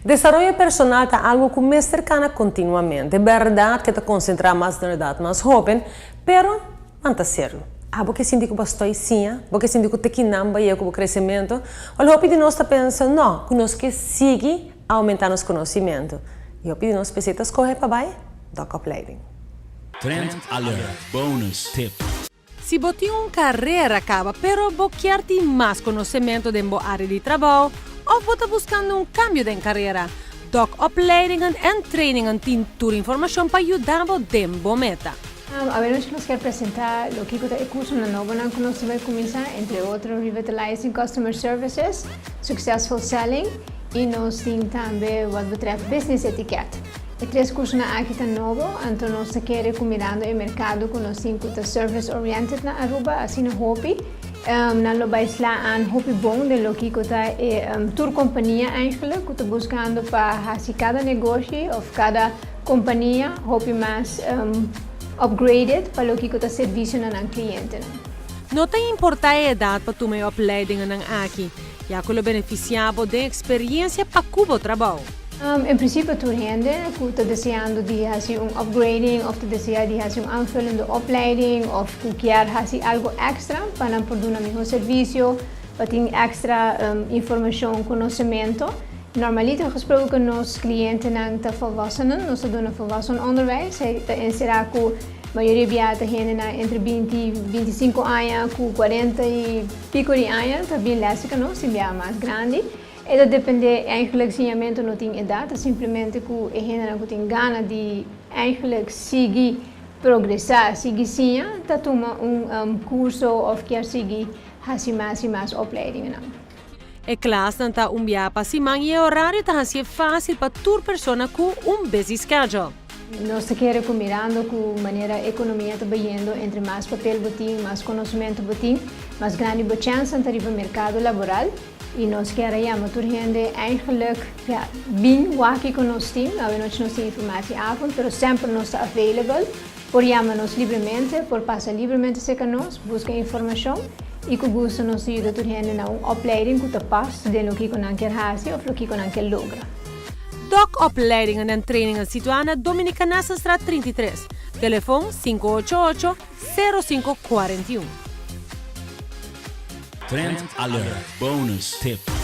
Desaroyo personal ta algo cu mester cana continuamente. Berdad cu ta concentra mas na edad mas hoben, pero nan ta serio. Abo ke sinti cu bo a stoi siña? Bo ke sinti cu te kinan bo a yega cu bo crecemento? Wel, hopi di nos ta pensa, no, cu nos ke sigui aumenta nos conocimento. Y hopi di nos p'esey ta scoge pa bay Doc Opleiding. Trend Alert Bonus Tip. Si bo tin un carera caba pero bo kier tin mas conocemento den bo area di trabao of bo ta buscando un cambio den carera, Doc Opleidingen en Trainingen tin tur informacion pa yuda bo den bo meta. Awe nochi nos kier presenta loke cu ta e cursonan nobonan cu nos ta bay cuminsa, entre otro Revitalizing Customer Services, Successful Selling y nos tin tambe wat betreft Business Etiquette. E tres cursonan aki ta nobo, anto nos ta kere cu mirando e mercado cu nos tin cu ta service oriented na Aruba asina hopi, nan lo bay sla aan hopi bon den loke cu ta e tur compania eigenlijk cu ta buscando pa haci cada negoshi of cada compania hopi mas upgraded pa loke cu ta servicio na nan clientenan. No ta importa e edad pa tuma e opleidingennan aki, ya cu lo beneficia bo den experiencia pa cu bo trabou. En principio tur hende cu ta deseando di haci un upgrading of ta desea di haci un aanvullende opleiding of cu kier haci algo extra pa nan por duna miho servicio, pa tin extra informacion, conocemento. Normaliter gesproken nos clientenan ta volwassenen, nos ta duna volwassen onderwijs, ta encera cu mayoria bia ta hendenan entre 20, 25 aña cu 40 y pico di aña ta bin les cu nos, tin bia mas grandi. E ta depende eigenlijk siñamento no tin edad, ta simplemente cu e hendenan cu tin gana di eigenlijk sigui progresa, sigui siña, ta tuma un curso of kier sigui haci mas y mas opleidingennan. E klasnan ta un bia pa siman y e horario ta hacié facil pa tur persona cu un busy schedule. Nos ta kere cu mirando cu manera economia ta bayendo, entre mas papel bo tin, mas conocimento bo tin, mas grandi bo chancenan ta riba mercado laboral. Y nos kier a yama tur hende eigenlijk, ja, bin wak kico nos tin. Awe nochi nos tin informatieavond, pero semper nos ta available. Por yama nos libremente, por pasa libremente cerca nos, busca informacion y cu gusto nos ta yuda tur hende na un opleiding cu ta pas den loke cu nan kier haci of loke cu nan kier logra. Doc Opleidingen en Trainingen situa na Dominicanessenstraat 33. Telefon 588 05 41. Trend Alert Bonus Tip.